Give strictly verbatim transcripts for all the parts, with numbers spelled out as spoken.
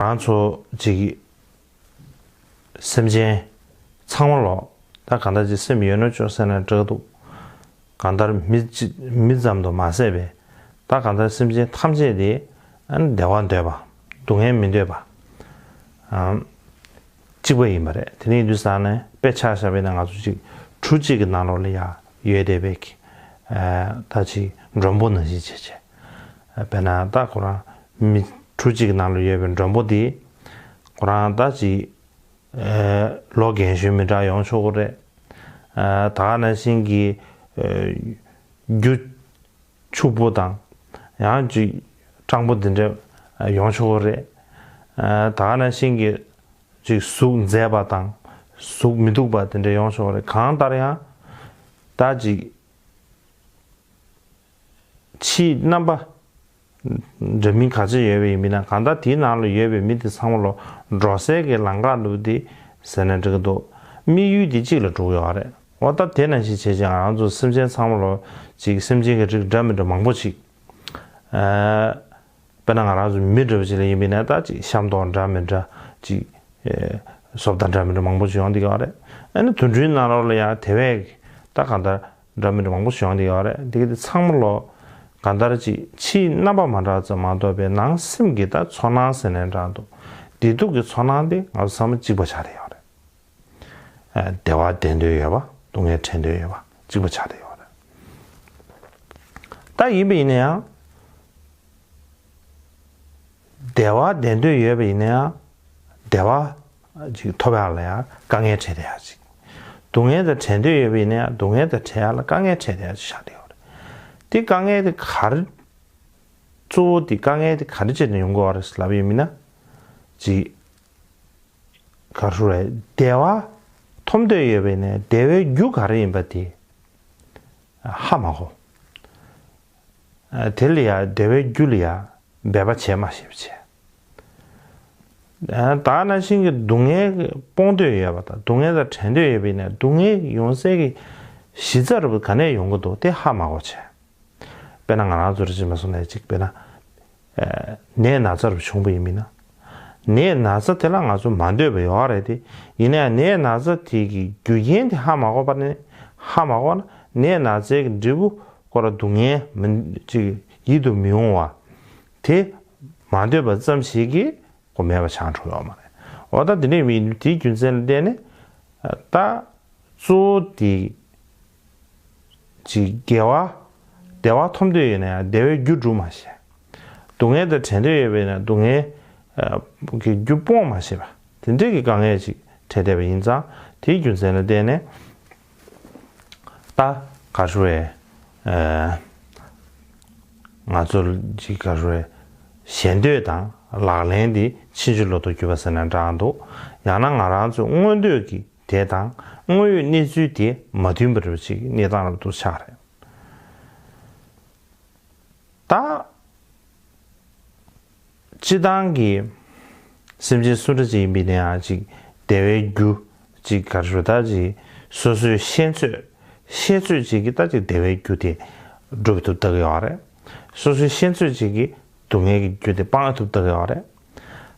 རང་ཚོ་ཅིག་སེམས་ཅན་ཚང་མ་ལོ་ད་གང་ལྟར་ཅིག་སེམས་ཡོད་ན་ཆོག་ཟེར་ན་འགྲིག་འདུག་གང་ལྟར་མི་ཅི་མི་ཙམ་དུ་མ་ཟད་པའི་ད་གང་ལྟར་སེམས་ཅན་ཐམས་ཅད་དེ་ཨ་ནི་བདེ་བ་འདོད་པ། སྡུག་བསྔལ་མི་འདོད་པ། ཨམ། གཅིག་པ་ཡིན་པ་རེད། དེ་ནས་ཡིན་དུས་ཙང་ནས་དཔེ་ཆ་བཞག་པ་ཡིན་ན་ང་ཚོ་ཅིག་གྲུ་གཅིག་གི་ནང་ལོགས་ལ་ཡ་ཡོད་བསྡད་པའི་གི་ཨ་ད་ཅིག་མགྲོན་པོ་ནང་བཞིན་བྱས་བྱས། དཔེར་ན་ད་ཁོ་རང་མི་གྲུ་གཅིག་གི་ནང་ལ་ཡོད་པའི་མགྲོན་པོ་དེ་ཁོ་རང་ད་ཅིག་ཨ་ལོ་རྒན་གཞོན་མི་འདྲ་ཡོང་ཆོག་གི་རེད། ཨ་ད་ག་ནང་བཞིན་གྱི་ཨ་རྒྱུ་ཕྱུག་པོ་དང་ཡང་ཅིག་སྤྲང་པོ་དེ་འདྲ་ཡོང་ཆོག་གི་རེད། ཨ་ད་ག་ནང་བཞིན་གྱི་ཅིག་གཟུགས་མཛེས་པ་དང་གཟུགས་མི་སྡུག་པ་དེ་འདྲ་ཡོང་ཆོག་གི་རེད། གང་ལྟར་ཡང་ད་ཅིག་ཕྱིའི་རྣམ་པ་འདྲ་མིན་ག་ཚོད་ཡོད་པ་ཡིན་མིན་ན་གང་ལྟར་དེའི་ནང་ལ་ཡོད་པའི་མི་དེ་ཚང་མ་ལོ་འགྲོ་སའི་གི་ལམ་ཁ་འདུག་དེ་ཟེར་ན་འགྲིག་གི་འདུག་དམིགས་ཡུལ་དེ་གཅིག་ལ་འགྲོ་གི་ཡོད་རེད། འོ་ད་དེ་ནང་བཞིན་བྱས་ཀྱང་ང་རང་ཚོ་སེམས་ཅན་ཚང་མ་ལོ་ཅིག་སེམས་ཅན་གྱི་རིགས་འདྲ་མི་འདྲ་མང་པོ་ཅིག་ཨ་དཔེར་ན་ང་རང་ཚོ་མི་འདྲ་བ་ཅིག་ལ་ཡིན་མིན་ན་ད་ཅིག་ཤ་མདོག་འདྲ་མི་འདྲ་ཅིག་ཨེ་བཟོ་ལྟ་འདྲ་མི་འདྲ་མང་པོ་ཅིག་ཡོང་བསྡད་ཀྱི་ཡོད་རེད། ཨ་ནི་དུད་འགྲོའི་ནང་ལོགས་ལ་ཡང་དེ་བས་ད་གང་ལྟར་འདྲ་མི་འདྲ་མང་པོ་ཞིག་ཡོང་བསྡད་ཡོད་རེད། དེ་གི་དེ་ཚང་མ་ལོ་གང་ལྟར་ཅིག་ཕྱིའི་རྣམ་པ་མ་འདྲ་ཙམ་མ་གཏོགས་པའི་ནང་སེམས་ཀྱི་ད་ཚོར་སྣང་ཟེར་ནས་འདྲ་འདུག་བདེ་སྡུག་གི་ཚོར་སྣང་དེ་ང་ཚོ་ཚང་མ་གཅིག་པ་ཆགས་བསྡད་ཡོད་རེད། ཨ་བདེ་བ་བདེ་འདོད་ཡོད་པ། སྡུག་བསྔལ་བྲལ་འདོད་ཡོད་པ། གཅིག་པ་ཆགས་བསྡད་ཡོད་རེད། ད་ཡིན་པ་ཡིན་ན་ཡང་བདེ་བ་བདེ་འདོད་ཡོད་པ་ཡིན་ན་ཡང་བདེ་བ་ཅིག་ཐོབ་ཡག་ལ་ཡང་དཀའ་ངལ་འཕྲད་བསྡད་ཡག་ཅིག་སྡུག་བསྔལ་དང་བྲལ་འདོད་ཡོད་པ་ཡིན་ན་ཡང་སྡུག་བསྔལ་དང་བྲལ་ཡག་ལ་དཀའ་ངལ་འཕྲད་བསྡད་ཡག་ཅིག་ཆགས་བསྡད་ཡོད་རེད། དེ་དཀའ་ངལ་དེ་ག་རེ་གཙོ་བོ་དེ་དཀའ་ངལ་དེ་ག་རེ་བྱས་ནས་ཡོང་གི་ཡོད་རེད་ལབ་ཡོད་མིན་ན། ཅིག་ག་རེ་ཟེར་རེད། བདེ་བ་ཐོབ་འདོད་ཡོད་པ་ཡིན་ན་བདེ་བའི་རྒྱུ་ག་རེ་ཡིན་པ་དེ་ཧ་མ་གོ། དེ་ལ་ཡང་བདེ་བའི་རྒྱུ་ལ་ཡང་འབད་པ་བྱས་མ་ཤེས་པ་བྱས། ད་ནང་བཞིན་གྱི་སྡུག་བསྔལ་སྤོང་འདོད་ཡོད་པ་དང་སྡུག་བསྔལ་དང་བྲལ་འདོད་ཡོད་པ་ཡིན་ན་སྡུག་བསྔལ་ཡོང་སའི་གི་གཞི་རྩ་རུ་ག་ནས་ཡོང་གི་འདུག་དེ་ཧ་མ་གོ་བྱས། དཔེར་ན་ང་རང་ཚོར་ཅིག་མ་སོང་ནས་ཅིག་དཔེར་ན། ནད་ན་ཚ་རུ་བྱུང་བ་ཡིན་མིན་ན། ནད་ན་ཚ་དེ་ལ་ང་ཚོ་མ་འདོད་པ་ཡོད་རེད་དེ། ཡིན་ནའང་ནད་ན་ཚ་དེ་གི་རྒྱུ་རྐྱེན་དེ་ཧ་མ་གོ་བ་ནས་ཧ་མ་གོ་ན་ནད་ན་ཚའི་གི་འབྲས་བུ་སྐོར་ལ་སྡུག་བསྔལ་མི་ཅིག་ཡིད་དུ་མི་འོང་བ་དེ་མ་འདོད་པ་ཙམ་ཞིག་གིས་ཁོ་མེད་པ་ཆགས་འགྲོ་ཡོད་མ་རེད། འོ་ད་དེ་འདྲ་ཡིན་དུས་དེའི་རྒྱུ་མཚན་ལ་བརྟེན་ནས་ད། གཙོ་བོ་དེ་ཅིག་དགེ་བ་བདེ་བ་ཐོབ་འདོད་ཡོད་ན་ཡང་བདེ་བའི་རྒྱུ་སྒྲུབ་མ་ཤེས། སྡུག་བསྔལ་དང་བྲལ་འདོད་ཡོད་པས་ན་སྡུག་བསྔལ་གྱི་རྒྱུ་སྤོང་མ་ཤེས་པ་དེ་འདྲ་གི་དཀའ་ངལ་ཅིག་འཕྲད་བསྡད་པ་ཡིན་ཙང་དེའི་རྒྱུ་མཚན་ལ་བརྟེན་ནས་ད་ག་རེ་ཟེར་ང་ཚོ་ཅིག་ག་རེ་ཞེ་འདོད་དང་ལག་ལེན་དེ་ཕྱིན་ཅི་ལོག་ཏུ་གྱུར་པ་ཟེར་ན་འདྲ་འདུག་ཡང་ན་ང་རང་ཚོ་མངོན་འདོད་ཀྱི་དེ་དང་དངོས་ཡོད་གནས་ཚུལ་དེ་མ་མཐུན་པ་འདྲ་པོ་ཅིག་གནས་སྟངས་རབ་ཏུ་ཆགས་རེད། ད་སྤྱི་བཏང་གི་སེམས་ཅན་སུ་འདྲ་ཅིག་ཡིན་པའི་ནའང་ཅིག་བདེ་བའི་རྒྱུ་ཅིག་ག་རེ་ཟེར་ད་ཅིག་སོ་སོའི་ཤེས་ཚོད་ཤེས་ཚོད་ཅིག་གིས་ད་ཅིག་བདེ་བའི་རྒྱུ་དེ་སྒྲུབ་ཐུབ་ད་གི་ཡོད་རེད། སོ་སོའི་ཤེས་ཚོད་ཅིག་གིས་སྡུག་བསྔལ་གྱི་རྒྱུ་དེ་སྤང་ཐུབ་ད་གི་ཡོད་རེད།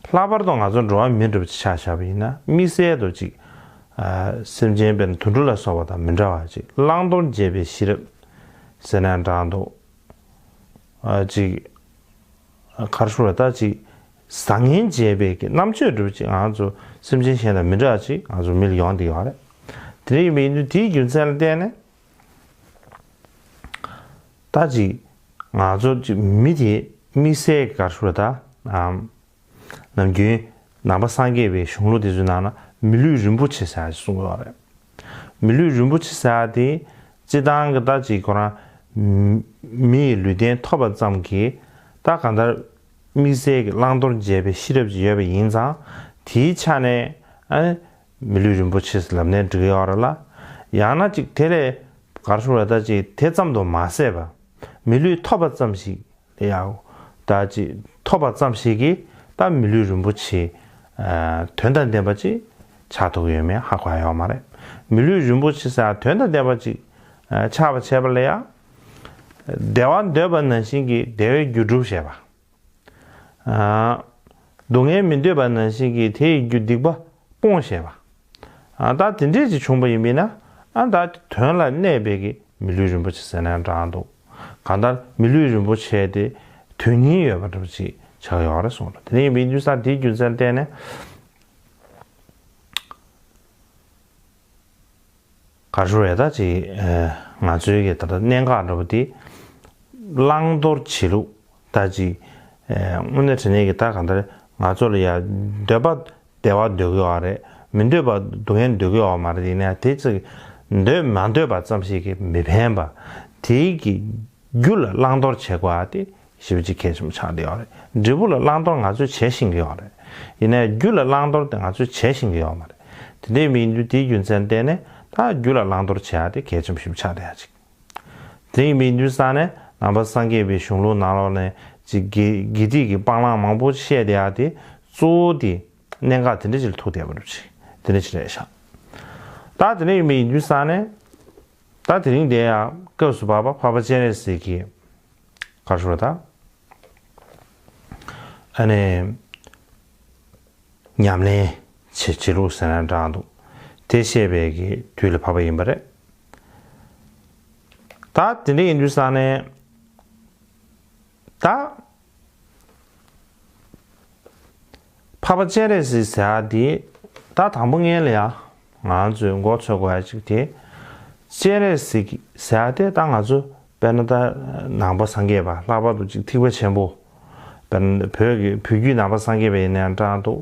ལྷག་པར་དུ་ང་ཚོ་འགྲོ་བ་མི་འདྲ་པོ་ཅིག་ཆ་བཞག་པ་ཡིན་ན་དམིགས་བསལ་དུ་ཅིག་ཨ་སེམས་ཅན་དཔེར་ན་དུད་འགྲོ་ལ་སོགས་པ་དང་མི་འདྲ་བ་ཅིག་བླང་དོར་འབྱེད་པའི་ཤེས་རབ་ཟེར་ན་འདྲ་འདུག་ཨ་ཅིག་ག་རེ་ཟེར་ད་ཅིག་བཟང་ངན་འབྱེད་པའི་གི་རྣམ་དཔྱོད་འདྲ་པོ་ཅིག་ང་ཚོ་སེམས་ཅན་གཞན་དང་མི་འདྲ་བ་ཅིག་ང་ཚོ་མི་ལ་ཡོང་བསྡད་ཡོད་རེད། དེ་འདྲ་ཡིན་པ་ཡིན་དུས་དེའི་རྒྱུ་མཚན་ལ་བརྟེན་ནས། ད་ཅིག་ང་ཚོ་ཅིག་མི་དེ་དམིགས་བསལ་གྱི་ག་རེ་ཟེར་ད་ཨམ། ནམ་རྒྱུན་ནང་པ་སངས་རྒྱས་པའི་གཞུང་ལུགས་དེ་ཚོའི་ནང་ན་མི་ལུས་རིན་པོ་ཆེ་ཟེར་ཡག་གསུང་གི་ཡོད་རེད། མི་ལུས་རིན་པོ་ཆེ་ཟེར་ཡག་དེ་སྤྱི་བཏང་གི་ད་ཅིག་ཁོ་རང་མི་མི་ཡི་ལུས་རྟེན་ཐོབ་པ་ཙམ་གྱིས་ད་གང་ལྟར་དམིགས་བསལ་གྱི་བླང་དོར་འབྱེད་པའི་ཤེས་རབ་ཅིག་ཡོད་པ་ཡིན་ཙང་དེའི་ཆ་ནས་ཨ། མི་ལུས་རིན་པོ་ཆེ་ལབ་ནའི་འགྲིག་ཡོད་རེད་ལ། ཡང་ན་ཅིག་དེ་ལས་ག་རེ་ཟེར་ད་ཅིག་དེ་ཙམ་དུ་མ་ཟད་པ། མི་ལུས་ཐོབ་པ་ཙམ་ཞིག་ལ་ཡང་ད་ཅིག་ཐོབ་པ་ཙམ་ཞིག་གིས་ད་མི་ལུས་རིན་པོ་ཆེ་དོན་དང་ལྡན་པ་ཅིག་ཆགས་ཐུབ་ཡོད་མེད་ཧ་གོ་ཡ་ཡོད་མ་རེད། མི་ལུས་རིན་པོ་ཆེ་ཟེར་དོན་དང་ལྡན་པ་ཅིག་ཆགས་པ་བྱས་པ་ལ་ཡང་བདེ་བ་འདོད་པ་ནང་བཞིན་གྱི་བདེ་བའི་རྒྱུ་སྒྲུབ་བྱེད་པ། ཨ། སྡུག་བསྔལ་མི་འདོད་པ་ནང་བཞིན་གྱི་དེ་ཡི་རྒྱུ་སྡིག་པ་སྤོང་ཤེས་པ། ཨ་ད་དེ་འདྲས་ཅིག་བྱུང་བ་ཡིན་པས་ན། ཨ་ད་དོན་ལ་གནས་པའི་གི་མི་ལུས་རིན་པོ་ཆེ་ཟེར་ན་འདྲ་འདུག་གང་ལྟར་མི་ལུས་རིན་པོ་ཆེ་དེ་དོན་སྙིང་ཡོད་པ་འདྲ་པོ་ཅིག་ཆགས་ཡོད་རེད་གསུངས་རེད། དེ་ནས་ཡིན་པའི་དུས་ས་དེའི་རྒྱུ་མཚན་བརྟེན་ནས། ག་རེ་རེད་ད་ཅིག་ཨེ། ང་ཚོའི་གི་ད་ལྟ་གནད་འགག་འདྲ་པོ་དེ་བླང་དོར་བྱེད་ལུགས་ད་ཅིག་ཨེ། དངོས་གནས་དྲང་གནས་ཀྱི་ད་གང་ལྟར་ང་ཚོ་ལ་ཡ་འདོད་པ་བདེ་བ་འདོད་ཀྱི་ཡོད་རེད། མི་འདོད་པ་སྡུག་བསྔལ་འདོད་ཀྱི་ཡོད་མ་རེད། ཡིན་ན་དེ་ཅིག་འདོད་མ་འདོད་པ་ཙམ་ཞིག་གིས་མི་ཕན་པ། དེའི་གི་རྒྱུ་ལ་བླང་དོར་བྱེད་དགོས་པ་དེ་ཞེ་པོ་ཅིག་གལ་ཆེན་པོ་ཆགས་བསྡད་ཡོད་རེད། འབྲས་བུ་ལ་བླང་དོར་ང་ཚོས་བྱེད་ཤེས་ཀྱི་ཡོད་རེད། ཡིན་ནའི་རྒྱུ་ལ་བླང་དོར་དེ་ང་ཚོས་བྱེད་ཤེས་ཀྱི་ཡོད་མ་རེད། དེ་འདྲ་མིན་དུས་དེའི་རྒྱུ་མཚན་བརྟེན་ནས་ད་རྒྱུ་ལ་བླང་དོར་བྱེད་ཡ་དེ་གལ་ཆེན་པོ་ཞིག་ཆགས་བསྡད་ཡ་ཅིག་དེ་མིན་དུས་ས་ནས་ནང་པ་སངས་རྒྱས་པའི་གཞུང་ལུགས་ནང་ལོགས་ནས་ཅིག་དགེ་དགེ་སྡིག་གི་སྤང་བླང་མང་པོ་བཤད་བསྡད་ཡ་དེ་གཙོ་བོ་དེ་གནད་འགག་དེ་འདྲ་ཅིག་ལ་ཐུག་བསྡད་པ་འདྲ་ཅིག་དེ་འདྲ་ཅིག་རེད་ཤག་ད་དེ་འདྲ་ཡིན་པ་ཡིན་དུས་ས་ནས། ད་དེ་རིང་དེ་ཡང་སྐབས་སུ་བབས་པ་འཕགས་པ་སྤྱན་རས་གཟིགས་ཀྱིས་ག་རེ་ཞུ་བ་ད། ཨ་ནི་ཉམས་ལེན་བྱེད་བྱེད་ལུགས་ཟེར་ན་འདྲ་འདུག་དེ་བཤད་པའི་གི་དུས་ལ་བབས་པ་ཡིན་པ་རེད། ད་དེ་འདྲ་ཡིན་དུས་ས་ནས་ད། འཕགས་པ་སྤྱན་རས་གཟིགས་ཟེར་ཡ་དེ་ད་དང་པོ་ངས་ལ་ཡ་ང་ཚོས་མགོ་ཚོས་དགོས་ཡ་གཅིག་དེ། སྤྱན་རས་གཟིགས་ཟེར་ཡ་དེ་ད་ང་ཚོ་དཔེར་ན་ད་ནང་པ་སངས་རྒྱས་པ་ལྷག་པར་དུ་གཅིག་ཐེག་པ་ཆེན་པོ། དཔེར་ན་བོད་ཀྱི་བོད་བརྒྱུད་ནང་པ་སངས་རྒྱས་པ་ཡིན་ན་ཡང་འདྲ་འདུག་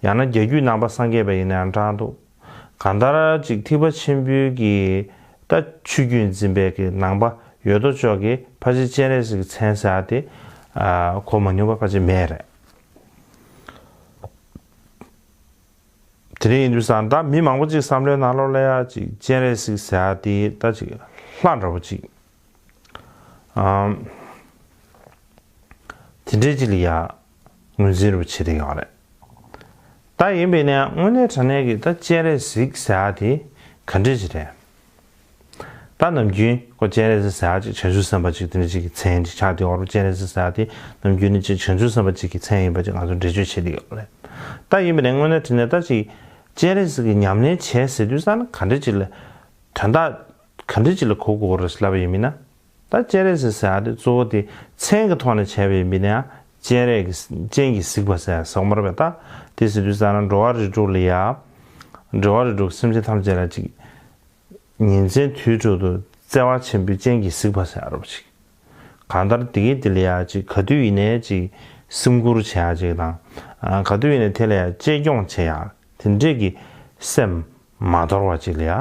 ཡང་ན་རྒྱ་བརྒྱུད་ནང་པ་སངས་རྒྱས་པ་ཡིན་ན་ཡང་འདྲ་འདུག་གང་ལྟར་ཅིག་ཐེག་པ་ཆེན་པོའི་གི་ད་ཆོས་བརྒྱུད་འཛིན་པའི་གི་ནང་པ་ཡོད་དོ་ཅོག་གི་ཕལ་ཆེར་སྤྱན་རས་གཟིགས་མཚན་ཟེར་ཡ་དེ་ཨ་གོ་མ་མྱོང་པ་ཕལ་ཆེར་མེད་རེད། དེ་འདྲ་ཡིན་དུས་ཙང་ད་མི་མང་པོ་ཅིག་བསམ་བློའི་ནང་ལོགས་ལ་ཡ་ཅིག་སྤྱན་རས་གཟིགས་ཟེར་ཡ་དེ་ད་ཅིག་ལྷ་འདྲ་པོ་ཅིག་ཨམ། དེ་འདྲའི་ཅིག་ལ་ཡ་ངོས་འཛིན་རུ་བྱེད་བསྡད་ཡོད་རེད། ད་ཡིན་པས་ན་དངོས་གནས་དྲང་གནས་ཀྱི་ད་སྤྱན་རས་གཟིགས་ཟེར་ཡ་དེ་ག་འདྲས་ཅིག་རེད། ད་ནམ་རྒྱུན་ཁོ་སྤྱན་རས་གཟིགས་ཟེར་ཡ་ཅིག་བྱང་ཆུབ་སེམས་དཔའ་ཅིག་དེ་འདྲ་ཅིག་གི་མཚན་ཅིག་ཆགས་བསྡད་ཡོད་རེད། སྤྱན་རས་གཟིགས་ཟེར་ཡ་དེ་ནམ་རྒྱུན་ནས་ཅིག་བྱང་ཆུབ་སེམས་དཔའ་ཅིག་གི་མཚན་ཡིན་པ་ཅིག་ང་ཚོ་འགྲེལ་བརྗོད་བྱེད་བསྡད་ཡོད་རེད། ད་ཡིན་པས་ན་དངོས་གནས་དྲང་གནས་ད་ཅིག་སྤྱན་རས་གཟིགས་ཀྱི་ཉམས་ལེན་བྱས་ཟེར་དུས་ཙང་ན་ག་འདྲ་ཅིག་ལ་དོན་དག་ག་འདྲ་ཅིག་ལ་གོ་དགོས་རེད་ལབ་པ་ཡིན་མིན་ན། ད་སྤྱན་རས་གཟིགས་ཟེར་ཡ་དེ་གཙོ་བོ་དེ་མཚན་གྱི་ཐོག་ནས་བྱས་པ་ཡིན་པས་ན་ཡང་སྤྱན་རས་ཀྱི་སྤྱན་གྱིས་གཟིགས་པ་ཟེར་ཡ་ཟེར་གྱི་མ་རེད་པས། ད་དེ་ཟེར་དུས་ཙང་ན་འགྲོ་བ་རིགས་དྲུག་ལ་ཡ། འགྲོ་བ་རིགས་དྲུག་སེམས་ཅན་ཐམས་ཅད་ལ་ཅིག་ཉིན་མཚན་དུས་དྲུག་ཏུ་བརྩེ་བ་ཆེན་པོའི་སྤྱན་གྱིས་གཟིགས་པ་ཟེར་ཡ་རེད་པ་ཅིག་གང་ལྟར་དེ་གའི་དེ་ལ་ཡ་ཅིག་ག་དུས་ཡིན་ནའི་ཅིག་སེམས་ཁུར་བྱེད་ཡ་ཅིག་དང་། ཨ་ག་དུས་ཡིན་ནའི་དེ་ལ་ཡ་གཅེས་སྐྱོང་བྱེད་ཡ་དེ་འདྲས་ཀྱི་སེམས་མ་དོར་བ་ཅིག་ལ་ཡ་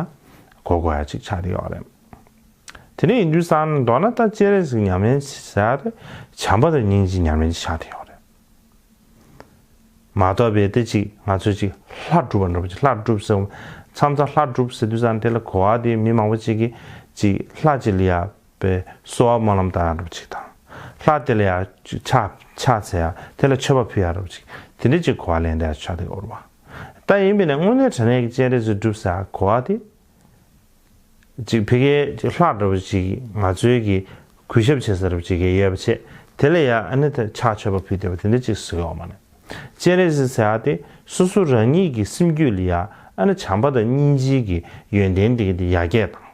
གོ་དགོས་ཡ་ཅིག་ཆགས་བསྡད་ཡོད་རེད། དེ་འདྲ་ཡིན་དུས་ཙང་མདོར་ན་ད་སྤྱན་རས་གཟིགས་ཉམས་ལེན་བྱེད་ཡ་དེ་བྱམས་པ་དང་སྙིང་རྗེ་ཉམས་ལེན་ཅིག་ཆགས་བསྡད་ཡོད་རེད། མ་གཏོགས་པའི་དེ་ཅིག་ང་ཚོས་ཅིག་ལྷ་སྒྲུབ་པ་འདྲ་པོ་ཅིག་ལྷ་སྒྲུབ་ཟེར་མཚམས་མཚམས་ལྷ་སྒྲུབ་ཟེར་དུས་ཙང་དེ་ལ་གོ་བ་དེ་མི་མང་པོ་ཅིག་གིས་ཅིག་ལྷ་ཅིག་ལ་ཡ་པའི་གསོལ་བ་སྨོན་ལམ་བཏབ་ཡ་འདྲ་པོ་ཅིག་དང་། ལྷ་དེ་ལ་ཡ་ཅིག་ཕྱག་ཕྱག་འཚལ་ཡ་དེ་ལ་མཆོད་པ་ཕུལ་ཡ་འདྲ་པོ་ཅིག་དེ་འདྲ་ཅིག་གོ་བ་ལེན་བསྡད་ཆགས་བསྡད་ཡོད་རེད་པ། ད་ཡིན་པས་ན་དངོས་གནས་དྲང་གནས་ཀྱི་སྤྱན་རས་གཟིགས་སྒྲུབ་ཟེར་ཡ་གོ་བ་དེ། ཅིག་ཕ་གིའི་ཅིག་ལྷ་འདྲ་པོ་ཅིག་ང་ཚོའི་གི་གུས་ཞབས་བྱེད་ས་འདྲ་པོ་ཅིག་གི་ཡོད་པ་བྱས། དེ་ལ་ཡ་ཨ་ནི་ད་ཕྱག་མཆོད་པ་ཕུལ་བསྡད་པ་དེ་འདྲ་ཅིག་བཟོ་ཡོད་མ་རེད། སྤྱན་རས་གཟིགས་ཟེར་ཡ་དེ་སོ་སོ་རང་ཉིད་ཀྱི་སེམས་རྒྱུད་ལ་ཡ་ཨ་ནི་བྱམས་པ་དང་སྙིང་རྗེ་གི་ཡོན་ཏན་དེ་གི་དེ་ཡར་རྒྱས་དང་།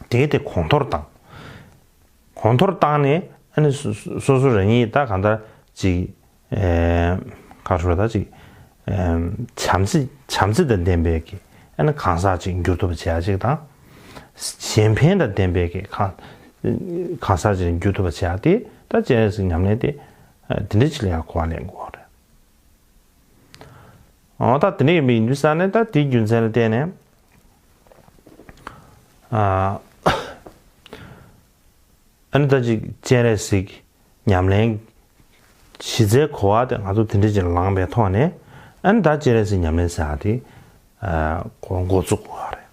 དེ་གི་དེ་གོང་མཐོར་བཏང་། གོང་མཐོར་བཏང་ནས་ཨ་ནི་སོ་སོ་སོ་སོ་རང་ཉིད་ད་གང་ལྟར་ཅིག་ཨེ་ག་རེ་ཞུ་དགོས་ད་ཅིག་ཨེ་བྱམས་བརྩེ་བྱམས་བརྩེ་དང་ལྡན་པའི་གི་ཨ་ནི་གང་ཟག་ཅིག་འགྱུར་ཐུབ་པ་བྱེད་ཡ་ཅིག་དང་། གཞན་ཕན་དང་ལྡན་པའི་གི་གང་གང་ཟག་ཅིག་འགྱུར་ཐུབ་པ་བྱེད་ཡ་དེ་ད་སྤྱན་རས་གཟིགས་ཉམས་ལེན་དེ་ཨ་དེ་འདྲ་ཅིག་ལ་ཡ་གོ་བ་ལེན་དགོས་རེད། འོ་ད་དེ་འདྲ་ཡིན་པ་ཡིན་དུས་ཙང་ནས་ད་དེའི་རྒྱུ་མཚན་ལ་བརྟེན་ནས་ཨ་ཨ་ནི་ད་ཅིག་སྤྱན་རས་གཟིགས་ཉམས་ལེན་གཞི་རྩའི་གོ་བ་དེ་ང་ཚོ་དེ་འདྲ་ཅིག་ལངས་པའི་ཐོག་ནས་ཨ་ནི་ད་སྤྱན་རས་གཟིགས་ཉམས་ལེན་ཟེར་ཡ་དེ་ཨ་འགོ་འགོ་བཙུགས་དགོས་པ་རེད།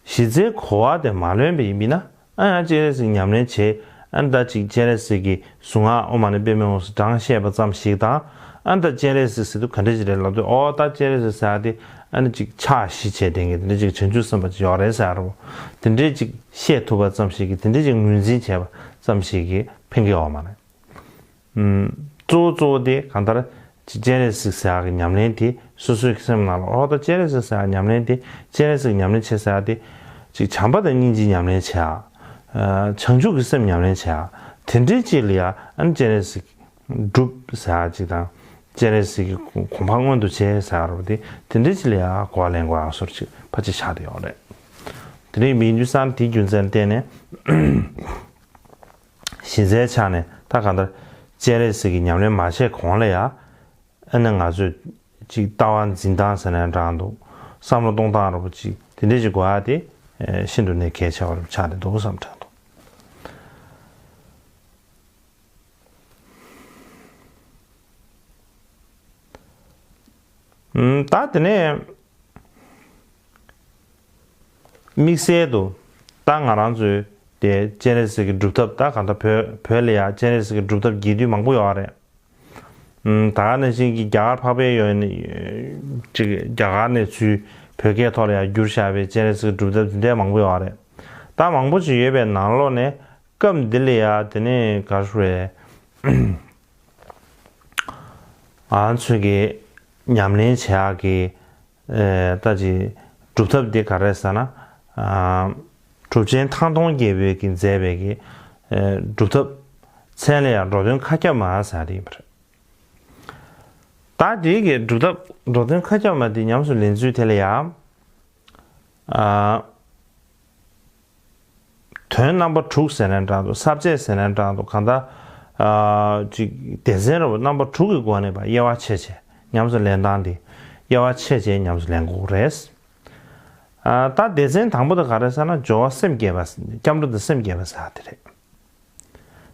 གཞི་རྩའི་གོ་བ་དེ་མ་ལོན་པ་ཡིན་པས་ན་ཨ་ཡང་སྤྱན་རས་གཟིགས་ཉམས་ལེན་བྱས། ཨ་ནི་ད་ཅིག་སྤྱན་རས་གཟིགས་ཀྱི་གཟུངས་སྔགས་ཨོཾ་མ་ཎི་པདྨེ་ཧཱུྃ་ཟེར་གྲངས་བཤད་པ་ཙམ་ཞིག་དང་། ཨ་ནི་ད་སྤྱན་རས་གཟིགས་ཟེར་དུས་ག་འདྲ་ཞིག་རེད་ལབ་དུས། ཨོ་ད་སྤྱན་རས་གཟིགས་ཟེར་ཡ་དེ་ཨ་ནི་ཅིག་ཕྱག་བཞི་བྱས་བསྡད་མཁན་དེ་འདྲ་ཅིག་བྱང་ཆུབ་སེམས་དཔའ་ཅིག་ཡོད་རེད་ཟེར་ཡ་རེད། དེ་འདྲས་ཅིག་བཤད་ཐུབ་པ་ཙམ་ཞིག་གིས་དེ་འདྲས་ཅིག་ངོས་འཛིན་བྱས་པ་ཙམ་ཞིག་གིས་ཕན་གྱི་ཡོད་མ་རེད། ཨུམ། གཙོ་བོ་གཙོ་བོ་དེ་གང་ལྟར་ཅིག་སྤྱན་རས་གཟིགས་ཟེར་ཡག་གི་ཉམས་ལེན་དེ་སོ་སོའི་སེམས་ནང་ལ་ཨོ་ད་སྤྱན་རས་གཟིགས་ཟེར་ཡག་ཉམས་ལེན་དེ་སྤྱན་རས་གཟིགས་ཉམས་ལེན་བྱེད་ཟེར་ཡག་དེ་ཅིག་བྱམས་པ་དང་སྙིང་རྗེ་ཉམས་ལེན་བྱེད་ཡག་བྱང་ཆུབ་ཀྱི་སེམས་ཉམས་ལེན་བྱེད་ཡག་དེ་འདྲའི་ཅིག་ལ་ཡ་ཨ་ནི་སྤྱན་རས་གཟིགས་སྒྲུབ་ཟེར་ཡག་ཅིག་དང་སྤྱན་རས་གཟིགས་ཀྱི་གོ་འཕང་མངོན་དུ་བྱེད་ཟེར་ཡག་རོ་དེ་དེ་འདྲའི་ཅིག་ལ་ཡ་གོ་བ་ལེན་དགོས་ཡག་སོར་ཅིག་ཕལ་ཆེར་ཆགས་བསྡད་ཡོད་རེད། དེ་འདྲའི་མི་ཡིན་དུས་ཙང་དེའི་རྒྱུ་མཚན་ལ་བརྟེན་ནས། གཞི་རྩའི་ཆ་ནས་ད་གང་ལྟར་སྤྱན་རས་གཟིགས་ཀྱི་ཉམས་ལེན་མ་བྱས་གོང་ལ་ཡ། ཨ་ནི་ང་ཚོས་ཅིག་ལྟ་བ་འཛིན་སྟངས་ཟེར་ན་འདྲ་འདུག་བསམ་བློ་གཏོང་སྟངས་རོ་པོ་ཅིག་དེ་འདྲས་ཅིག་དགོས་ཡ་དེ་ཤིན་ཏུ་ནས་གལ་ཆེ་བ་རུ་ཆགས་ཏེ་འདུག་བསམ་དྲན་འདུག་ད་དེ་ནས། དམིགས་བསལ་དུ་ད་ང་རང་ཚོའི་དེ་སྤྱན་རས་གཟིགས་ཀྱི་སྒྲུབ་ཐབས་ད་གང་ལྟར་བོད་བོད་ལ་ཡ་སྤྱན་རས་གཟིགས་ཀྱི་སྒྲུབ་ཐབས་རྒྱས་བསྡུས་མང་པོ་ཡོད་རེད། ད་ག་ནང་བཞིན་གྱི་རྒྱ་གར་འཕགས་པའི་ཡུལ་ནས་ཅིག་རྒྱ་གར་ནས་ཚུར་བོད་སྐད་ཐོག་ལ་ཡ་བསྒྱུར་བཞག་པའི་སྤྱན་རས་གཟིགས་ཀྱི་སྒྲུབ་ཐབས་འདི་འདྲ་མང་པོ་ཡོད་རེད། ད་མང་པོ་ཅིག་ཡོད་པའི་ནང་ལོགས་ནས་སྐབས་འདི་ལ་ཡ་དེ་ནས་ག་རེ་ཟེར། ང་ཚོས་ཀྱི་ཉམས་ལེན་བྱེད་ཡག་གི་ཨེ་ད་ཅི་སྒྲུབ་ཐབས་འདི་ག་རེ་ཟེར་ན། ཨ་གྲུབ་ཆེན་ཐང་སྟོང་རྒྱལ་པོས་ཀྱི་མཛད་པའི་གི་ཨེ་སྒྲུབ་ཐབས་མཚན་ལ་ཡང་འགྲོ་དོན་མཁའ་ཁྱབ་མ་ཟེར་ཡ་དེ་ཡིན་པ་རེད། ད་དེའི་གི་སྒྲུབ་ཐབས་འགྲོ་དོན་མཁའ་ཁྱབ་མ་དེ་ཉམས་སུ་ལེན་ཚུལ་དེ་ལ་ཡང་ཨ། དོན་རྣམ་པ་དྲུག་ཟེར་ནའི་འདྲ་འདུག་ས་བཅད་ཟེར་ནའི་འདྲ་འདུག་གང་ལྟར། ཨ་ཅིག་སྡེ་ཚན་ར་བ་རྣམ་པ་དྲུག་གི་སྒོ་ནས་པ་དབྱེ་བ་ཕྱེ་བྱས་ཉམས་སུ་ལེན་སྟངས་དེ་དབྱེ་བ་ཕྱེ་བྱས་ཉམས་སུ་ལེན་དགོས་རེད། ཨ་ད་སྡེ་ཚན་དང་པོ་དེ་ག་རེ་ཟེར་ན་སྦྱོར་བ་སེམས་བསྐྱེད་པ་སྐྱབས་འགྲོ་དང་སེམས་བསྐྱེད་པ་ཟེར་དེ་རེད།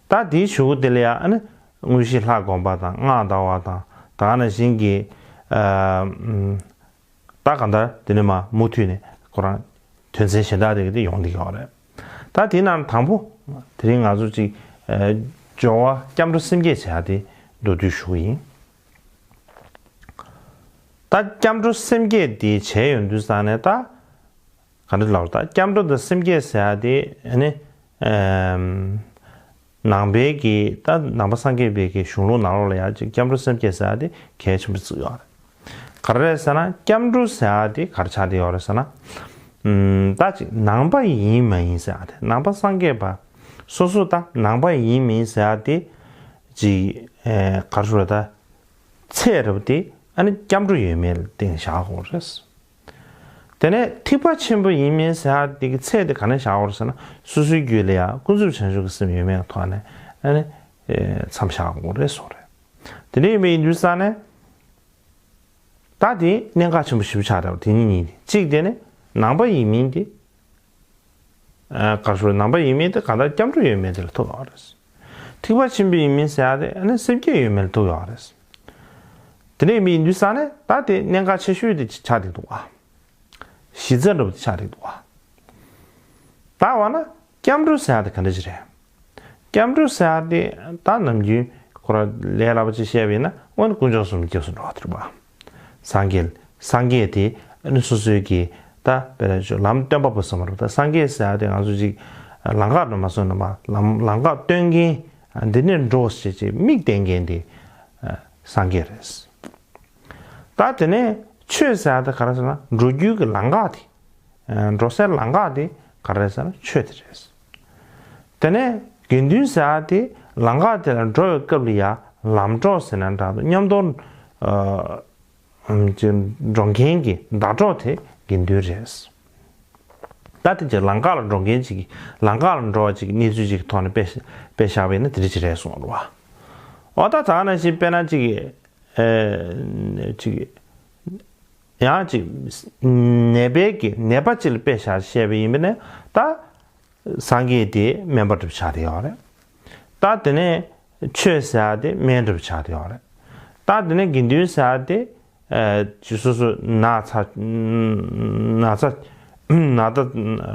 ད་དེའི་གཞུག་གུ་དེ་ལ་ཡང་ཨ་ནི་དངོས་གཞི་ལྷ་བསྒོམ་པ་དང་སྔགས་བཟླ་བ་དང་ད་ག་ནང་བཞིན་གྱི་ཨ། ད་གང་ལྟར་དེ་ནས་མ་མུ་མཐུད་ནས་ཁོ་རང་དོན་ཚན་གཞན་དག་དེ་ག་དེ་ཡོང་བསྡད་ཡོད་རེད། ད་དེའི་ནང་དང་པོ་དེ་རིང་ང་ཚོ་ཅིག་ཨ་སྦྱོར་བ་སྐྱབས་འགྲོ་སེམས་བསྐྱེད་བྱ་ཡ་དེ་མདོར་བསྡུས་ཞུ་གི་ཡིན། ད་སྐྱབས་འགྲོ་སེམས་བསྐྱེད་དེ་བྱས་ཡོང་དུས་ཙང་ནས་ད་ག་འདྲ་ལབ་ད་སྐྱབས་འགྲོ་དང་སེམས་བསྐྱེད་ཟེར་ཡ་དེ་ཨ་ནི་ཨམ། ནང་པའི་གི་ད་ནང་པ་སངས་རྒྱས་པའི་གི་གཞུང་ལུགས་ནང་ལོགས་ལ་ཡང་ཅིག་སྐྱབས་འགྲོ་སེམས་བསྐྱེད་ཟེར་ཡ་དེ་གལ་ཆེན་པོ་བརྩི་ཡོད་རེད། ག་རེ་རེད་ཟེར་ན་སྐྱབས་འགྲོ་ཟེར་ཡ་དེ་ག་རེ་ཆགས་བསྡད་ཡོད་རེད་ཟེར་ན། ཨམ། ད་ཅིག་ནང་པ་ཡིན་མ་ཡིན་ཟེར་ཡ་དེ་ནང་པ་སངས་རྒྱས་པ་སོ་སོ་ད་ནང་པ་ཡིན་མིན་ཟེར་ཡ་དེ་ཅིག་ཨེ་ག་རེ་ཟེར་ད་ཚད་རེད་པ་དེ་ཨ་ནི་སྐྱབས་འགྲོ་ཡོད་མེད་ལ་བརྟེན་བཞག་དགོས་རེད། དེ་ནས་ཐེག་པ་ཆེན་པོ་ཡིན་མིན་ཟེར་ཡ་དེ་གི་ཚད་དེ་ག་ནས་བཞག་དགོས་རེད་ཟེར་ན་སོ་སོའི་རྒྱུད་ལ་ཡང་ཀུན་རྫོབ་བྱང་ཆུབ་ཀྱི་སེམས་ཡོད་མེད་ཀྱི་ཐོག་ནས་ཨ་ནི་མཚམས་བཞག་དགོས་རེད་གསུངས་རེད། དེ་འདྲ་ཡིན་པ་ཡིན་དུས་ཙང་ནས་ད་དེ་གནད་འགག་ཆེན་པོ་ཞེ་པོ་ཆགས་འདྲ་བ་དེ་གཉིས་གཉིས་དེ་གཅིག་དེ་ནི་ནང་པ་ཡིན་མིན་དེ། ཨ་ག་རེ་ཟེར་ནང་པ་ཡིན་མིན་དེ་གང་ལྟར་སྐྱབས་འགྲོ་ཡོད་མེད་དེ་ལ་ཐུག་ཡོད་རེད། ཐེག་པ་ཆེན་པོ་ཡིན་མིན་ཟེར་ཡ་དེ་ཨ་ནི་སེམས་བསྐྱེད་ཡོད་མེད་ལ་ཐུག་ཡོད་རེད། དེ་འདྲ་ཡིན་དུས་ཙང་ནས་ད་དེ་གནད་འགག་ཆེ་ཤོས་དེ་ཆགས་བསྡད་འདུག་ཨ། གཞི་རྩ་འདྲ་པོ་དེ་ཆགས་བསྡད་འདུག་ཨ། ད་འོ་ན་སྐྱབས་འགྲོ་ཟེར་ཡ་དེ་ག་འདྲ་ཞིག་རེད། སྐྱབས་འགྲོ་ཟེར་ཡ་དེ་ད་ནམ་རྒྱུན་ཁོ་ར་ལས་སླ་པོ་ཅིག་བཤད་པ་ཡིན་ན་དངོས་གནས་དཀོན་མཆོག་གསུམ་སྐྱབས་སུ་འགྲོ་བ་དེ་རེད་པ། སངས་རྒྱས་སངས་རྒྱས་དེ་ཨ་ནི་སོ་སོའི་གི་ད་དཔེར་ན་ཆོས་ལམ་སྟོན་པ་པོ་ཟེར་མ་རེད་པ། ད་སངས་རྒྱས་ཟེར་ཡ་དེ་ང་ཚོ་ཅིག་ལམ་ཁ་ནས་མ་སོང་ན་མ་ལམ་ལམ་ཁ་སྟོན་མཁན་འདི་ནས་འགྲོ་ཞེས་ཅིག་མིག་བསྟན་མཁན་དེ་སངས་རྒྱས་རེད། ད་དེ་ནས་ཆོས་ཟེར་ཡ་དེ་ག་རེ་ཟེར་ན་འགྲོ་རྒྱུའི་གི་ལམ་ཁ་དེ། འགྲོ་སའི་ལམ་ཁ་དེ་ག་རེ་ཟེར་ན་ཆོས་དེ་རེད། དེ་ནས་དགེ་འདུན་ཟེར་ཡ་དེ་ལམ་ཁ་དེ་ལ་འགྲོ་བའི་སྐབས་ལ་ཡ་ལམ་གྲོགས་ཟེར་ན་འདྲ་འདུག་མཉམ་དུ་ཨ་ཅིག་འགྲོ་མཁན་གྱི་ཟླ་གྲོགས་དེ་དགེ་འདུན་རེད། ད་དེ་ཅིག་ལམ་ཁ་ལ་འགྲོ་མཁན་ཅིག་གི་ལམ་ཁ་ལ་འགྲོ་བ་ཅིག་གི་གནས་ཚུལ་ཅིག་གི་ཐོག་ནས་དཔེ་དཔེ་བཞག་པ་ཡིན་ན་དེ་འདྲ་ཅིག་རེད་གསུངས་རེད་བ། འོ་ད་ད་ནང་བཞིན་དཔེར་ན་ཅིག་གི་ཨེ་ཅིག་གི་ཡང་ཅིག་ནད་པའི་གི་ནད་པ་ཅིག་ལ་དཔེ་བཞག་བཤད་པ་ཡིན་པ་ན་ད་སངས་རྒྱས་དེ་སྨན་པ་འདྲ་པོ་ཆགས་བསྡད་ཡོད་རེད། ད་དེ་ནས་ཆོས་ཟེར་ཡ་དེ་སྨན་འདྲ་པོ་ཆགས་བསྡད་ཡོད་རེད། ད་དེ་ནས་དགེ་འདུན་ཟེར་ཡ་དེ་ཨ་ཅིག་སོ་སོ་ན་ཚ་ན་ཚ་ན་ཚ་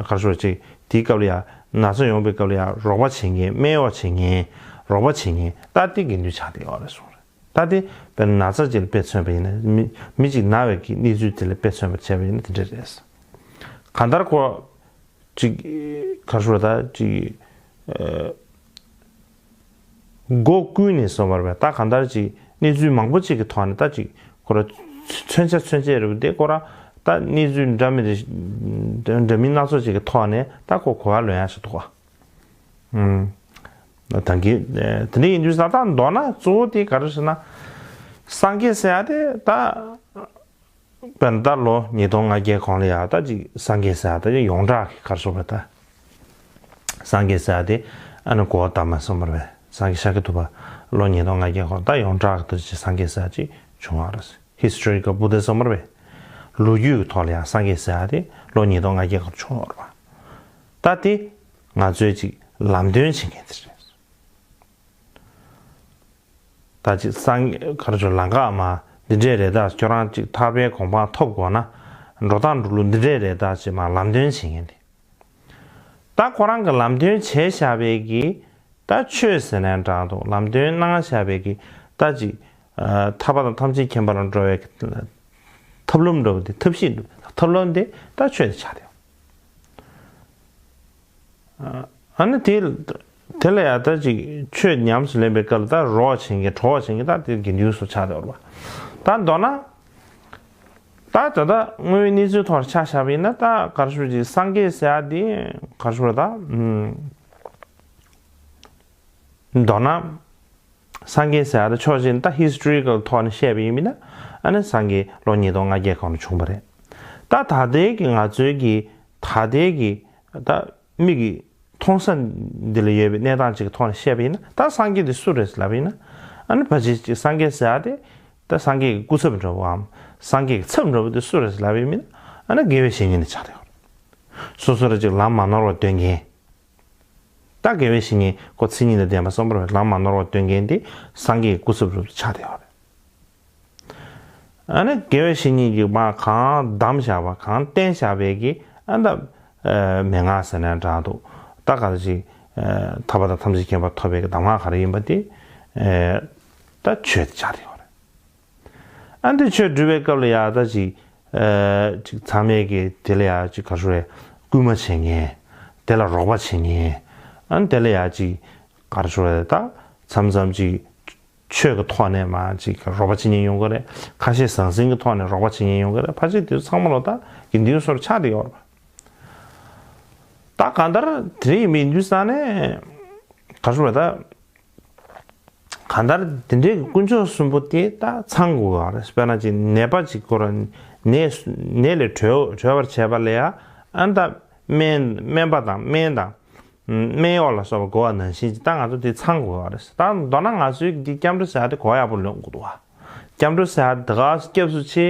ག་རེ་ཞུ་བ་ཅིག་དེའི་སྐབས་ལ་ཡ་ན་ཚ་ཡོང་པའི་སྐབས་ལ་ཡ་རོགས་པ་བྱེད་མཁན་སྨན་གཡོག་བྱེད་མཁན་རོགས་པ་བྱེད་མཁན་ད་དེ་དགེ་འདུན་ཆགས་བསྡད་ཡོད་རེད་གསུངས་རེད། ད་དེ་དཔེར་ན་ན་ཚ་ཅིག་ལ་དཔེ་མཚོན་པ་ཡིན་ན་མི་མི་ཅིག་ན་བའི་གི་གནས་ཚུལ་དེ་ལ་དཔེ་མཚོན་པ་བྱས་པ་ཡིན་ན་དེ་འདྲ་རེད། གང་ལྟར་ཁོ་ཅིག་ག་རེ་ཞུ་བ་ད་ཅིག་ཨ་ སྒོ་ཀུན་ནས་སོང་བར་བས། ད་གང་ལྟར་ཅིག་གནས་ཚུལ་མང་པོ་ཅིག་གི་ཐོག་ནས་ད་ཅིག་ཁོ་ར་མཚོན་ཆ་མཚོན་ཆ་རེད་པ་དེ་ཁོ་ར་ད་གནས་ཚུལ་འདྲ་མི་འདྲ་འདྲ་མིན་སྣ་ཚོགས་ཅིག་གི་ཐོག་ནས་ད་ཁོ་གོ་བ་ལོན་ཡ་ཞིག་འདུག་ག་ད་གི་དེ་འདྲ་ཡིན་དུས་ད་ད་མདོར་ན་གཙོ་བོ་དེ་ག་རེ་ཟེར་ན། སངས་རྒྱས་ཟེར་ཡ་དེ་ད། དཔེར་ན་ད་ལོ་ཉིས་སྟོང་ལྔ་བརྒྱའི་གོང་ལ་ཡ་ད་ཅིག་སངས་རྒྱས་ཟེར་ཡ་ད་ཅིག་ཡོངས་གྲགས་ཀྱི་ག་རེ་ཟེར་བ་ད། སངས་རྒྱས་ཟེར་ཡ་དེ་ཨ་ནི་གོ་བ་ད་མ་སོང་བར་བས། སངས་རྒྱས་ཤཱཀྱ་ཐུབ་པ་ལོ་ཉིས་སྟོང་ལྔ་བརྒྱའི་གོང་ད་ཡོངས་གྲགས་ཀྱི་ད་ཅིག་སངས་རྒྱས་ཟེར་ཡ་ཅིག་བྱུང་བ་རེད། Historical Buddhism་བར་བས། ལོ་རྒྱུས་ཀྱི་ཐོག་ལ་ཡང་སངས་རྒྱས་ཟེར་ཡ་དེ་ལོ་ཉིས་སྟོང་ལྔ་བརྒྱའི་གོང་བྱུང་བ་རེད་བ། ད་དེ་ང་ཚོའི་ཅིག་ལམ་སྟོན་བྱེད་མཁན་དེ་རེད། ད་ཅིག་སངས་ག་རེ་ཟེར་ལམ་ཁ་མ་འདི་འདྲས་རེད་ད། ཁྱོད་རང་ཅིག་ཐར་པའི་གོ་འཕང་ཐོབ་དགོས་ན་འགྲོ་སྟངས་འགྲོ་ལུགས་འདི་འདྲས་རེད་ད་ཅེས་མ་ལམ་སྟོན་བྱེད་མཁན་དེ། ད་ཁོ་རང་གི་ལམ་སྟོན་བྱས་བཞག་པའི་གི་ད་ཆོས་ཟེར་ནའང་འདྲ་འདུག་ལམ་སྟོན་གནང་བཞག་པའི་གི་ད་ཅིག་ཐར་པ་དང་ཐམས་ཅད་མཁྱེན་པ་ལ་འགྲོ་བའི་ཐབས་ལམ་འདྲ་བོ་དེ་ཐབས་ཤེས་འདྲ་བོ་ཐབས་ལམ་དེ་ད་ཆོས་དེ་ཆགས་བསྡད་ཡོད། ཨ་ནི་དེ་དེ་ལ་ཡང་ད་ཅིག་ཆོས་ཉམས་སུ་ལེན་པའི་སྐབས་ལ་ད་རོགས་བྱེད་མཁན་གྲོགས་བྱེད་མཁན་ད་དེ་དགེ་འདུན་སོགས་ཆགས་བསྡད་ཡོད་རེད་པ། ད་མདོར་ན་ད་ད་ལྟ་དངོས་ཡོད་གནས་ཚུལ་ཐོག་ཆ་བཞག་པ་ཡིན་ན་ད་ག་རེ་ཞུ་ཅིག་སངས་རྒྱས་ཟེར་ཡ་དེ་ག་རེ་ཞུ་རེད་ད། མདོར་ན། སངས་རྒྱས་ཟེར་ཡ་ད་ཕྱོགས་གཅིག་ནས་ད་ཧི་སི་ཊོ་རི་ཀལ་ཐོག་ནས་བཤད་པ་ཡིན་ན་ཨ་ནི་སངས་རྒྱས་ལོ་ཉིས་སྟོང་ལྔ་བརྒྱའི་གོང་ལ་བྱུང་བ་རེད། ད་ད་ལྟའི་གི་ང་ཚོའི་གི་ད་ལྟའི་གི་ད་མིག་གི་མཐོང་ས་འདི་ལ་ཡོད་པའི་གནས་སྟངས་ཅིག་གི་ཐོག་ནས་བཤད་པ་ཡིན་ན་ད་སངས་རྒྱས་དེ་སུ་རེད་ལབ་པ་ཡིན་ན་ཨ་ནི་ཕལ་ཆེར་ཅིག་སངས་རྒྱས་ཟེར་ཡ་དེ་ད་སངས་རྒྱས་ཀྱི་སྐུ་ཚབ་འདྲ་བོའམ་སངས་རྒྱས་ཀྱི་ཚབ་འདྲ་བོ་དེ་སུ་རེད་ལབ་པ་ཡིན་ན་ཨ་ནི་དགེ་བའི་བཤེས་གཉེན་དེ་ཆགས་བསྡད་ཡོད་རེད། སོ་སོ་ལ་ཅིག་ལམ་མ་ནོར་བ་སྟོན་མཁན། ད་དགེ་བའི་བཤེས་གཉེན་ཁོ་མཚན་ཉིད་དང་ལྡན་པ་གསུམ་པོ་རེད། ལམ་མ་ནོར་བ་སྟོན་མཁན་དེ་སངས་རྒྱས་ཀྱི་སྐུ་ཚབ་རུ་ཆགས་བསྡད་ཡོད་རེད། ཨ་ནི་དགེ་བའི་བཤེས་གཉེན་གྱིས་མར་གང་གདམས་བཞག་པ་གང་བསྟན་བཞག་པའི་གི་ཨ་ད་མན་ངག་ཟེར་ནའང་འདྲ་འདུག་ད་ག་ཅིག་ཐར་པ་དང་ཐམས་ཅད་མཁྱེན་པ་ཐོབ་པའི་གི་གདམས་ངག་ག་རེ་ཡིན་པ་དེ་ད་ཆོས་དེ་ཆགས་བསྡད་ཡོད་རེད། ཨ་འདི་ཆོས་སྒྲུབ་པའི་སྐབས་ལ་ཡང་ད་ཅིག་ཨ་ཅིག་ཚང་མས་ཀྱི་དེ་ལ་ཡང་ཅིག་ག་རེ་ཞུ་རེད། སྐུལ་མ་བྱེད་མཁན། དེ་ལ་རོགས་པ་བྱེད་མཁན། ཨ་དེ་ལ་ཡང་ཅིག་ག་རེ་ཞུ་རེད་ད་མཚམས་མཚམས་ཅིག་ཆོས་ཀྱི་ཐོག་ནས་མ་ཅིག་རོགས་པ་བྱེད་མཁན་ཡོང་གི་རེད། ཁ་ཞེ་ཟང་ཟིང་གི་ཐོག་ནས་རོགས་པ་བྱེད་མཁན་ཡོང་གི་རེད། ཕལ་ཆེར་དེ་ཚོ་ཚང་མ་ལོ་ད་དགེ་འདུན་སོགས་ཆགས་བསྡད་ཡོད་རེད་པ། ད་གང་ལྟར་དེ་རིང་མི་འདུས་ས་ནས་ག་རེ་ཞུ་རེད་ད། གང་ལྟར་དེ་འདྲའི་དཀོན་མཆོག་གསུམ་པོ་དེ་ད་ཚང་དགོས་པ་རེད། དཔེར་ན་ཅིག་ནད་པ་ཅིག་ཁོ་རང་ནད་ནད་ལས་གྲོལ་གྲོལ་བར་བྱས་པ་ལ་ཡང་ཨ་ད་སྨན་སྨན་པ་དང་སྨན་དང་སྨན་གཡོག་ལ་སོགས་པ་དགོས་པ་ནང་བཞིན་ཅིག་ད་ང་ཚོ་དེ་ཚང་དགོས་པ་རེད། ད་མདོར་ན་ང་ཚོའི་འདི་སྐྱབས་འགྲོ་ཟེར་ཡ་དེ་གོ་ཡག་པོ་ལོན་དགོས་འདུག་བ། སྐྱབས་འགྲོ་ཟེར་ཡ་དེ་ག་སྐྱབས་སུ་མཆི།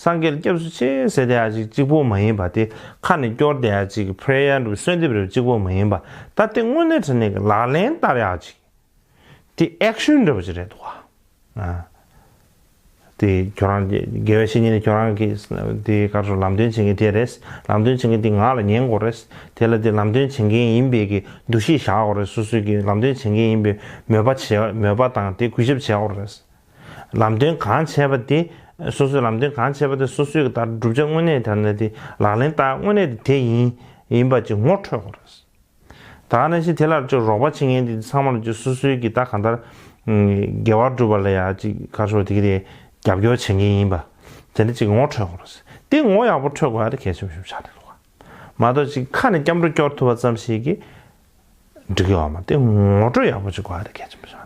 སངས་རྒྱས་ལ་སྐྱབས་སུ་མཆི་ཟེར་བསྡད་ཡ་ཅིག་གཅིག་པོ་མ་ཡིན་པ་དེ་ཁ་ནས་སྐྱོར་བསྡད་ཡ་ཅིག་པེ་ཡར་འདྲ་བོ་གསོལ་འདེབས་འདྲ་བོ་གཅིག་པོ་མ་ཡིན་པ་ད་དེ་དངོས་གནས་དྲང་གནས་ཀྱི་ལག་ལེན་བསྟར་ཡག་ཅིག་དེ་ཨེག་ཤན་འདྲ་བོ་ཅིག་རེད་འདུག་བ། ཨ། དེ་ཁྱོད་རང་དགེ་བའི་བཤེས་གཉེན་ནས་ཁྱོད་རང་གི་དེ་ག་རེ་ལམ་སྟོན་བྱེད་མཁན་དེ་རེད། ལམ་སྟོན་བྱེད་མཁན་དེ་ང་ལ་ཉན་དགོས་རེད། དེ་ལ་དེ་ལམ་སྟོན་བྱེད་མཁན་ཡིན་པའི་གི་འདུ་ཤེས་བཞག་དགོས་རེད། སོ་སོའི་གི་ལམ་སྟོན་བྱེད་མཁན་ཡིན་པའི་མོས་པ་བྱས་མོས་པ་དང་དེ་གུས་ཞབས་བྱེད་དགོས་རེད། ལམ་སྟོན་གང་བྱས་པ་དེ་སོ་སོའི་ལམ་སྟོན་གང་བྱས་པ་དེ་སོ་སོའི་གི་ད་བསྒྲུབ་བྱ་དངོས་གནས་དེ་ནས་དེ་ལག་ལེན་བསྟར་དངོས་གནས་དེ་དེ་ཡིན་ཡིན་པ་ཅིག་ངོ་འཕྲོད་དགོས་རེད། ད་ག་ནང་བཞིན་དེ་ལ་ཅིག་རོགས་པ་བྱེད་མཁན་དེ་ཚང་མ་ལ་ཅིག་སོ་སོའི་གི་ད་གང་ལྟར་དགེ་བ་སྒྲུབ་པ་ལ་ཡ་ཅིག་ག་རེ་ཞུ་དེ་གི་དེ་རྒྱབ་སྐྱོར་བྱེད་མཁན་ཡིན་པ་དེ་འདྲ་ཅིག་ངོ་འཕྲོད་དགོས་རེད། དེ་ངོ་ཡག་པོ་འཕྲོད་དགོས་ཡ་དེ་གལ་ཆེན་པོ་ཞིག་ཆགས་རེད་འདུག་ག་མ་གཏོགས་ཅིག་ཁ་ནས་སྐྱབས་འགྲོ་སྐྱོར་ཐུབ་པ་ཙམ་ཞིག་གིས་འགྲིག་གི་ཡོད་མ་རེད། དེ་ངོ་སྤྲོད་ཡག་པོ་ཅིག་དགོས་ཡ་དེ་གལ་ཆེན་པོ་ཞིག་